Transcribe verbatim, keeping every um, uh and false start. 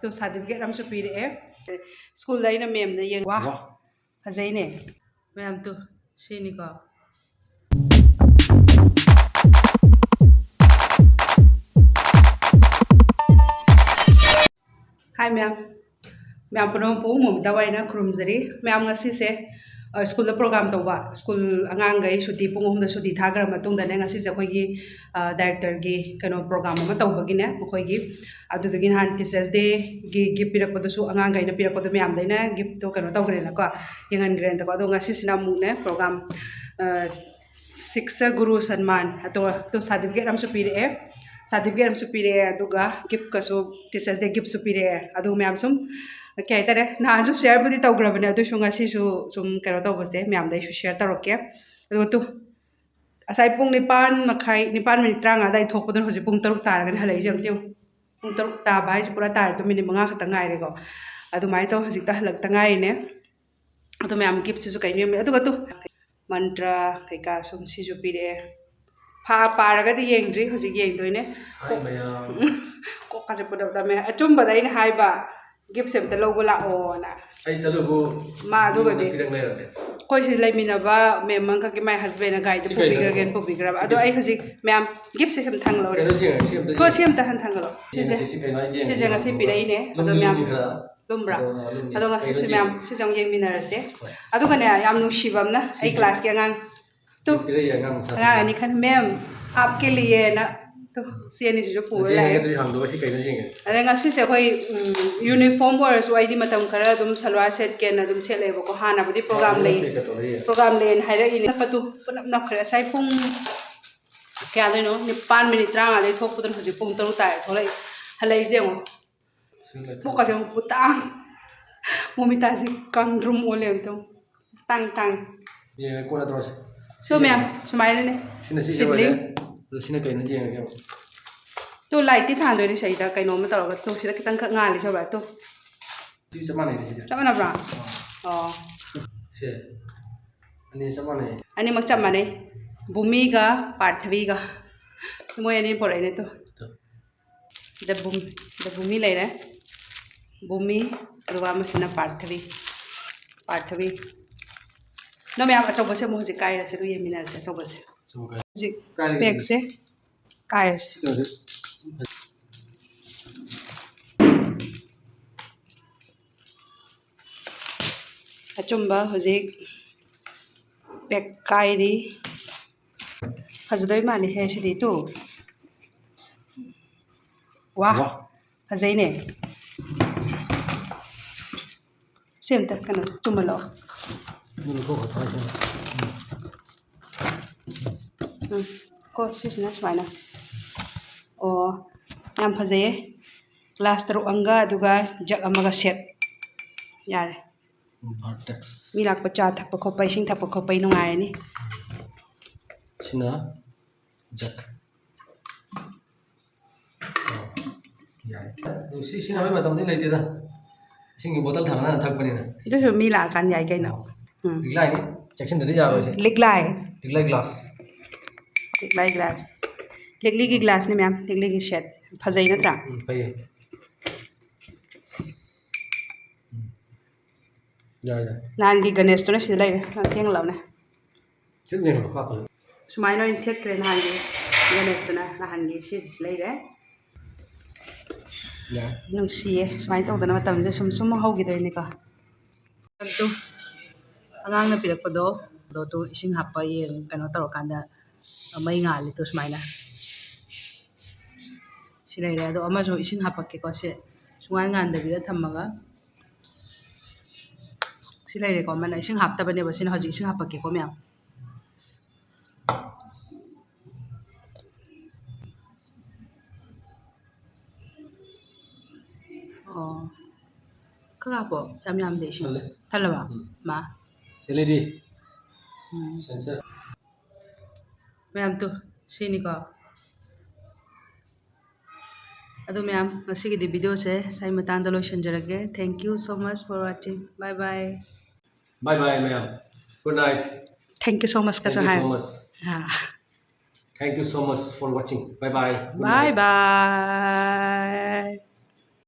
Two, certificate ꯑꯃꯁꯨ ꯄꯤꯔꯛꯑꯦ꯫ ꯁ꯭ꯀꯨꯜꯗ ꯑꯩꯅ ꯃꯦꯝꯗ ꯌꯦꯡ-, ꯋꯥ, ꯋꯥ꯫ ꯐꯖꯩꯅꯦ꯫ ꯃꯌꯥꯝ ꯇꯨ, ꯁꯤꯅꯤꯀꯣ꯫ ꯍꯥꯏ ꯃꯌꯥꯝ꯫ ꯃꯌꯥꯝ ꯄꯨꯝꯅꯃꯛꯄꯨ ꯃꯣꯃꯤꯇꯥ ꯋꯥꯏꯅ ꯈꯨꯔꯨꯝꯖꯔꯤ꯫ ꯃꯌꯥꯝ, ꯉꯁꯤꯁꯦ, ꯑ, ꯁ꯭ꯀꯨꯜꯗ ꯄ꯭ꯔꯣꯒ꯭ꯔꯥꯝ ꯇꯧꯕ, ꯁ꯭ꯀꯨꯜ ꯑꯉꯥꯡꯈꯩ ꯁꯨꯇꯤ ꯄꯨꯡ ꯑꯍꯨꯝꯗ ꯁꯨꯇꯤ ꯊꯥꯈ꯭ꯔ ꯃꯇꯨꯡꯗꯅꯦ, ꯉꯁꯤꯁꯦ ꯑꯩꯈꯣꯏꯒꯤ, ꯑ, ꯗꯥꯏꯔꯦꯛꯇꯔꯒꯤ ꯀꯩꯅꯣ ꯄ꯭ꯔꯣꯒ꯭ꯔꯥꯝ ꯑꯃ ꯇꯧꯕꯒꯤꯅꯦ, ꯃꯈꯣꯏꯒꯤ꯫ ꯑꯗꯨꯗꯨꯒꯤ ꯅꯍꯥꯟ ꯇꯤꯆꯔꯁ ꯗꯦꯒꯤ ꯒꯤꯐ ꯄꯤꯔꯛꯄꯗꯨꯁꯨ ꯑꯉꯥꯡꯈꯩꯅ ꯄꯤꯔꯛꯄꯗꯣ ꯃꯌꯥꯝꯗ ꯑꯩꯅ ꯒꯤꯐꯇꯣ ꯀꯩꯅꯣ ꯇꯧꯈ꯭ꯔꯦꯅꯀꯣ, ꯌꯦꯡꯍꯟꯈ꯭ꯔꯦꯅꯀꯣ꯫ ꯑꯗꯣ ꯉꯁꯤꯁꯤꯅ ꯑꯃꯨꯛꯅꯦ ꯄ꯭ꯔꯣꯒ꯭ꯔꯥꯝ, ꯑ, ꯁꯤꯛꯁ ꯒꯨꯔꯨ ꯁꯟꯃꯥꯟ, ꯑꯗꯣ, ꯑꯗꯣ ꯁꯥꯔꯇꯤꯐꯤꯀꯦꯠ ꯑꯃꯁꯨ ꯄꯤꯔꯛꯑꯦ꯫ ꯁꯥꯔꯇꯤꯐꯤꯀꯦꯠ ꯑꯃꯁꯨ ꯄꯤꯔꯛꯑꯦ, ꯑꯗꯨꯒ ꯒꯤꯐꯀꯁꯨ, ꯇꯤꯆꯔꯁ ꯗꯦ ꯒꯤꯐꯁꯨ ꯄꯤꯔꯛꯑꯦ꯫ ꯑꯗꯨ ꯃꯌꯥꯝ ꯁꯨꯝ, ꯀꯩ ꯍꯥꯏꯇꯥꯔꯦ, ꯅꯍꯥꯟꯁꯨ ꯁꯤꯌꯔꯕꯨꯗꯤ ꯇꯧꯈ꯭ꯔꯕꯅꯦ, ꯑꯗꯨꯁꯨ ꯉꯁꯤꯁꯨ ꯁꯨꯝ ꯀꯩꯅꯣ ꯇꯧꯕꯁꯦ ꯃꯌꯥꯝꯗ ꯑꯩꯁꯨ ꯁꯤꯌꯔ ꯇꯧꯔꯛꯀꯦ꯫ ꯑꯗꯨꯒ ꯇꯨ, ꯉꯁꯥꯏ ꯄꯨꯡ ꯅꯤꯄꯥꯟ ꯃꯈꯥꯏ, ꯅꯤꯄꯥꯟ ꯃꯤꯅꯤꯠ ꯇꯔꯥꯃꯉꯥ ꯑꯗꯥꯏ ꯊꯣꯛꯄꯗꯨꯅ ꯍꯧꯖꯤꯛ ꯄꯨꯡ ꯇꯔꯨꯛ ꯇꯥꯔꯒꯅꯤ ꯍꯜꯂꯛꯏꯁꯦ꯫ ꯑꯝꯇ ꯌꯦꯡꯉꯨ, ꯄꯨꯡ ꯇꯔꯨꯛ ꯇꯥꯕ ꯍꯥꯏꯁꯦ ꯄꯨꯔꯥ ꯇꯥꯔꯦ, ꯇꯨ ꯃꯤꯅꯤꯠ ꯃꯉꯥ ꯈꯛꯇ ꯉꯥꯏꯔꯦꯀꯣ꯫ ꯑꯗꯨꯃꯥꯏꯅ ꯇꯧ, ꯍꯧꯖꯤꯛꯇ ꯍꯜꯂꯛꯇ ꯉꯥꯏꯔꯤꯅꯦ꯫ ꯑꯗꯨ ꯃꯌꯥꯝ ꯒꯤꯐꯁꯤꯁꯨ ꯀꯩꯅꯣ ꯌꯦꯡꯕ-, ꯑꯗꯨꯒ ꯇꯨ, ꯃꯟꯇ꯭ꯔ ꯀꯩꯀꯥ ꯁꯨꯝ ꯁꯤꯁꯨ ꯄꯤꯔꯛꯑꯦ꯫ ꯐꯥ-, ꯄꯥꯔꯒꯗꯤ ꯌꯦꯡꯗ꯭ꯔꯤ, ꯍꯧꯖꯤꯛ ꯌꯦꯡꯗꯣꯏꯅꯦ꯫ ꯍꯥꯏ ꯃꯌꯥꯝ꯫ ꯀꯣꯛꯀꯁꯦ ꯄꯨꯗꯞ ꯂꯝꯃꯦ꯫ ꯑꯆꯨꯝꯕꯗ ꯑꯩꯅ ꯍꯥꯏꯕ, ꯒꯤꯐꯁꯦ ꯑꯝꯇ ꯂꯧꯕ ꯂꯥꯛꯑꯣꯅ꯫ ꯑꯩ ꯆꯠꯂꯨꯕꯨ ꯃꯥ ꯑꯗꯨꯒꯗꯤ ꯃꯤꯉꯣꯟꯗ ꯄꯤꯔꯛ ꯂꯩꯔꯝꯃꯦ꯫ ꯑꯩꯈꯣꯏ ꯁꯤꯗ ꯂꯩꯃꯤꯟꯅꯕ ꯃꯦꯝ ꯑꯃꯈꯛꯀꯤ ꯃꯥꯏ ꯍꯁꯕꯦꯟꯅ ꯒꯥꯔꯤꯗ ꯁꯤ ꯀꯩꯅꯣ? ꯄꯨꯕꯤꯈ꯭ꯔꯒꯦꯅ ꯄꯨꯕꯤꯈ꯭ꯔꯕ꯫ ꯁꯤ ꯑꯗꯣ ꯀꯩꯅꯣ? ꯑꯩ ꯍꯧꯖꯤꯛ ꯃꯌꯥꯝ ꯒꯤꯐꯁꯦ ꯁꯨꯝ ꯊꯥꯡꯒꯠꯂꯛꯑꯣꯅꯦ꯫ ꯀꯩꯅꯣ ꯁꯤ ꯌꯦꯡꯉꯣ, ꯁꯤ ꯑꯝꯇ ꯁꯣ, ꯁꯤ ꯌꯦꯡꯉꯣ꯫ ꯑꯝꯇ ꯍꯟ ꯊꯥꯡꯒꯠꯂꯛꯑꯣ꯫ ꯁꯤꯁꯦ, ꯁꯤꯁꯦ ꯀꯩꯅꯣ ꯍꯥꯏꯁꯦ? ꯁꯤꯁꯦ ꯉꯁꯤ ꯂꯨꯝꯕꯅꯤ ꯄꯤꯔꯛꯏꯅꯦ꯫ ꯑꯗꯣ ꯃꯌꯥꯝ ꯈꯔ꯫ ꯂꯨꯝꯕ꯭ꯔꯥ? ꯑꯗꯣ, ꯑ, ꯂꯨꯝꯃꯤ꯫ ꯑꯗꯣ ꯉꯁꯤꯁꯦ ꯀꯩꯅꯣ ꯁꯤ ꯃꯌꯥꯝ, ꯌꯦꯡꯉꯣ꯫ ꯁꯤꯁꯦ ꯑꯃꯨꯛ ꯌꯦꯡꯃꯤꯟꯅꯔꯁꯦ꯫ ꯍꯣꯏ꯫ ꯑꯗꯨꯒꯅꯦ, ꯌꯥꯝ ꯅꯨꯡꯁꯤꯕ ꯑꯃꯅ ꯑꯩ ꯁꯤꯁꯦ꯫ ꯀ꯭ꯂꯥꯁꯀꯤ ꯑꯉꯥꯡ ꯇꯨ꯫ ꯄꯤꯔꯛꯏ ꯑꯉꯥꯡ ꯃꯆꯥꯁꯤꯡ꯫ ꯑꯉꯥꯡ ꯑꯅꯤ ꯈꯟ-, "ꯃꯦꯝ, ꯑꯥꯞꯀꯦ ꯂꯤꯌꯦꯅ", ꯇꯨ, ꯁꯤ ꯑꯅꯤꯁꯤꯁꯨ ꯄꯨꯔ ꯁꯤ ꯂꯥꯛꯑꯦ꯫ ꯑꯗꯨꯗꯤ ꯍꯥꯡꯗꯣꯛꯑ ꯁꯤ ꯀꯩꯅꯣ ꯌꯦꯡꯒꯦ꯫ ꯑꯗꯩ ꯉꯁꯤꯁꯦ ꯑꯩꯈꯣꯏ, ꯎꯝ, ꯌꯨꯅꯤꯐꯣꯔꯝ ꯑꯣꯏꯔꯁꯨ ꯑꯩꯗꯤ ꯃꯇꯝ ꯈꯔ ꯑꯗꯨꯝ ꯁꯜꯋꯥꯔ ꯁꯦꯠꯀꯦꯅ ꯑꯗꯨꯝ ꯁꯦꯠꯂꯦꯕꯀꯣ꯫ ꯍꯥꯟꯅꯕꯨꯗꯤ ꯄ꯭ꯔꯣꯒ꯭ꯔꯥꯝ ꯂꯩ, ꯄ꯭ꯔꯣꯒ꯭ꯔꯥꯝ ꯂꯩꯌꯦꯅ ꯍꯥꯏꯔꯛꯏꯅꯦ꯫ ꯅꯞꯄꯗꯨ ꯄꯨꯅꯞ ꯅꯞꯈ꯭ꯔꯦ꯫ ꯉꯁꯥꯏ ꯄꯨꯡ ꯀꯌꯥꯗꯩꯅꯣ? ꯅꯤꯄꯥꯟ ꯃꯤꯅꯤꯠ ꯇꯔꯥꯃꯉꯥꯗꯩ ꯊꯣꯛꯄꯗꯨꯅ ꯍꯧꯖꯤꯛ ꯄꯨꯡ ꯇꯔꯨꯛ ꯇꯥꯔꯦ ꯊꯣꯛꯂꯛꯏ-, ꯍꯜꯂꯛꯏꯁꯦ ꯌꯦꯡꯉꯣ꯫ ꯀꯣꯛꯀꯁꯦ ꯑꯃꯨꯛ ꯄꯨꯇꯥꯡ꯫ ꯃꯣꯃꯤꯇꯥꯁꯤ ꯀꯪꯗ꯭ꯔꯨꯝ ꯑꯣꯜꯂꯦ ꯑꯝꯇ꯫ ꯇꯥꯡ ꯇꯥꯡ꯫ ꯌꯦꯡꯉꯦ, ꯀꯣꯟꯅ ꯇꯧꯔꯁꯤ꯫ ꯁꯣ ꯃꯌꯥꯝ, ꯁꯨꯃꯥꯏꯅꯅꯦ꯫ ꯁꯤꯅ ꯁꯤꯁꯦ ꯁꯤꯕ꯭ꯂꯤꯡ꯫ ꯑꯣꯏꯔꯦ꯫ ꯑꯗꯣ ꯁꯤꯅ ꯀꯩꯅꯣ ꯌꯦꯡꯉꯒꯦ ꯑꯃꯨꯛ꯫ ꯇꯨ, ꯂꯥꯏꯠꯇꯤ ꯊꯥꯟꯗꯣꯏꯅꯦ ꯁꯤꯗ ꯀꯩꯅꯣꯝꯃ ꯇꯧꯔꯒ꯫ ꯇꯨ, ꯁꯤꯗ ꯈꯤꯇꯪꯈꯛ ꯉꯥꯜꯂꯤ ꯁꯣ ꯚꯥꯏ, ꯇꯨ꯫ ꯁꯤ ꯆꯞ ꯃꯥꯟꯅꯩꯅꯦ ꯁꯤꯗ꯫ ꯆꯞ ꯃꯥꯟꯅꯕ꯭ꯔꯥ? ꯑꯥ꯫ ꯑꯣ꯫ ꯁꯦ꯫ ꯑꯅꯤ ꯆꯞ ꯃꯥꯟꯅꯩ꯫ ꯑꯅꯤꯃꯛ ꯆꯞ ꯃꯥꯟꯅꯩ꯫ ꯚꯨꯃꯤꯒ ꯄꯥꯔꯊꯕꯤꯒ꯫ ꯃꯣꯏ ꯑꯅꯤ ꯄꯣꯔꯛꯏꯅꯦ ꯇꯨ꯫ ꯇꯨ꯫ ꯁꯤꯗ ꯚꯨꯝ-, ꯁꯤꯗ ꯚꯨꯃꯤ ꯂꯩꯔꯦ꯫ ꯕꯨꯃꯤ, ꯑꯗꯨꯒ ꯑꯃꯁꯤꯅ ꯄꯥꯔꯊꯕꯤ꯫ ꯄꯥꯔꯊꯕꯤ꯫ ꯅꯪ ꯃꯌꯥꯝ ꯑꯆꯧꯕꯁꯦ ꯑꯃꯨꯛ ꯍꯧꯖꯤꯛ ꯀꯥꯏꯔꯁꯦ, ꯑꯗꯨ ꯌꯦꯡꯃꯤꯟꯅꯔꯁꯦ ꯑꯆꯧꯕꯁꯦ꯫ ꯍꯧꯖꯤꯛ ꯀꯥꯏꯔꯒꯦ꯫ ꯄꯦꯛꯁꯦ ꯀꯥꯏꯔꯁꯦ꯫ ꯁꯤ ꯇꯧꯔꯗꯤ꯫ ꯑꯆꯨꯝꯕ ꯍꯧꯖꯤꯛ ꯄꯦꯛ ꯀꯥꯏꯔꯤ꯫ ꯐꯖꯗꯣꯏ ꯃꯥꯜꯂꯤꯍꯦ ꯁꯤꯗꯤ ꯇꯨ꯫ ꯋꯥ꯫ ꯋꯥ꯫ ꯐꯖꯩꯅꯦ꯫ ꯁꯤ ꯑꯝꯇ ꯀꯩꯅꯣ ꯆꯨꯝꯍꯜꯂꯛꯑꯣ꯫ ꯎꯝ, ꯀꯣ, ꯁꯤꯁꯤꯅ ꯁꯨꯃꯥꯏꯅ꯫ ꯑꯣ, ꯌꯥꯝ ꯐꯖꯩꯌꯦ꯫ ꯒ꯭ꯂꯥꯁ ꯇꯔꯨꯛ ꯑꯃꯒ, ꯑꯗꯨꯒ ꯖꯛ ꯑꯃꯒ ꯁꯦꯠ꯫ ꯌꯥꯔꯦ꯫ ꯃꯤ ꯂꯥꯛꯄ ꯆꯥ ꯊꯛꯄ ꯈꯣꯠꯄ, ꯏꯁꯤꯡ ꯊꯛꯄ ꯈꯣꯠꯄ ꯅꯨꯡꯉꯥꯏꯔꯅꯤ꯫ ꯁꯤꯅ ꯖꯛ꯫ ꯑꯣ, ꯌꯥꯏ꯫ ꯑꯗꯨ ꯁꯤ ꯁꯤꯖꯤꯟꯅꯕꯩ ꯃꯇꯝꯗꯤ ꯂꯩꯇꯦꯗ꯫ ꯏꯁꯤꯡꯒꯤ ꯕꯣꯇꯜ ꯊꯝꯅ ꯊꯛꯄꯅꯤꯅ꯫ ꯑꯗꯨꯁꯨ ꯃꯤ ꯂꯥꯛꯑꯀꯥꯟꯗ ꯌꯥꯏ ꯀꯩꯅꯣ꯫ ꯑꯣ꯫ ꯎꯝ꯫ ꯂꯤꯛꯂꯥꯏꯅꯤ꯫ ꯆꯦꯛꯁꯤꯟꯗꯗꯤ ꯌꯥꯔꯣꯏ ꯁꯤ꯫ ꯂꯤꯛꯂꯥꯏ꯫ ꯂꯤꯛꯂꯥꯏ ꯒ꯭ꯂꯥꯁ꯫ ꯂꯤꯛꯂꯥꯏ ꯒ꯭ꯂꯥꯁ꯫ ꯂꯤꯛꯂꯤꯒꯤ ꯒ꯭ꯂꯥꯁꯅꯤ ꯃꯌꯥꯝ꯫ ꯂꯤꯛꯂꯤꯒꯤ ꯁꯦꯠ꯫ ꯐꯖꯩ ꯅꯠꯇ꯭ꯔꯥ? ꯎꯝ, ꯐꯩꯌꯦ꯫ ꯎꯝ꯫ ꯌꯥꯏ, ꯌꯥꯏ꯫ ꯅꯍꯥꯟꯒꯤ ꯒꯅꯦꯁꯇꯨꯅ ꯁꯤꯗ ꯂꯩꯔꯦ꯫ ꯊꯦꯡꯂꯕꯅꯦ꯫ ꯁꯨꯃꯥꯏꯅ ꯑꯣꯏꯅ ꯊꯦꯠꯈ꯭ꯔꯦ ꯅꯍꯥꯟꯒꯤ ꯒꯅꯦꯁꯇꯨꯅ꯫ ꯅꯍꯥꯟꯒꯤ ꯁꯤꯁꯤ ꯂꯩꯔꯦ꯫ ꯌꯥꯏ꯫ ꯅꯨꯡꯁꯤꯌꯦ꯫ ꯁꯨꯃꯥꯏꯅ ꯇꯧꯗꯅ ꯃꯇꯝꯁꯦ ꯁꯨꯝ ꯁꯨꯝ ꯍꯧꯈꯤꯗꯣꯏꯅꯤꯀꯣ꯫ ꯑꯗꯨ ꯑꯉꯥꯡꯅ ꯄꯤꯔꯛꯄꯗꯣ, ꯑꯗꯣ ꯇꯨ ꯏꯁꯤꯡ ꯍꯥꯞꯄ ꯌꯦꯡ ꯀꯩꯅꯣ ꯇꯧꯔꯀꯥꯟꯗ ꯃꯩ ꯉꯥꯜꯂꯤ ꯇꯨ ꯁꯨꯃꯥꯏꯅ꯫ ꯁꯤ ꯂꯩꯔꯦ꯫ ꯑꯗꯣ ꯑꯃꯁꯨ ꯏꯁꯤꯡ ꯍꯥꯞꯄꯛꯀꯦꯀꯣ꯫ ꯁꯤ ꯁꯨꯡꯉꯥꯟ ꯉꯥꯟꯗꯕꯤꯗ ꯊꯝꯃꯒ꯫ ꯁꯤ ꯂꯩꯔꯦꯀꯣ꯫ ꯑꯃꯅ ꯏꯁꯤꯡ ꯍꯥꯞꯇꯕꯅꯦꯕ꯫ ꯁꯤꯅ ꯍꯧꯖꯤꯛ ꯏꯁꯤꯡ ꯍꯥꯞꯄꯛꯀꯦꯀꯣ ꯃꯌꯥꯝ꯫ ꯑꯣ꯫ ꯈꯔ ꯍꯥꯞꯄꯣ꯫ ꯌꯥꯝ ꯌꯥꯝꯗꯦ ꯏꯁꯤꯡ꯫ ꯊꯜꯂꯦ꯫ ꯊꯜꯂꯕ? ꯎꯝ꯫ ꯃꯥ꯫ L E D ꯎꯝ꯫ Sensor꯫ ꯃꯌꯥꯝ ꯇꯨ, ꯁꯤꯅꯤꯀꯣ꯫ ꯑꯗꯨ ꯃꯌꯥꯝ, ꯉꯁꯤꯒꯤꯗꯤ video ꯁꯦ ꯁ꯭ꯋꯥꯏ ꯃꯇꯥꯡꯗ ꯂꯣꯏꯁꯤꯟꯖꯔꯒꯦ꯫ Thank you so much for watching. Bye bye꯫ Bye bye, ꯃꯌꯥꯝ꯫ Good night꯫ Thank you so much ꯀꯁꯨ ꯍꯥꯏ꯫ Thank you so much꯫ Ah. Thank you so much for watching. Bye bye꯫ Good night꯫ Bye bye꯫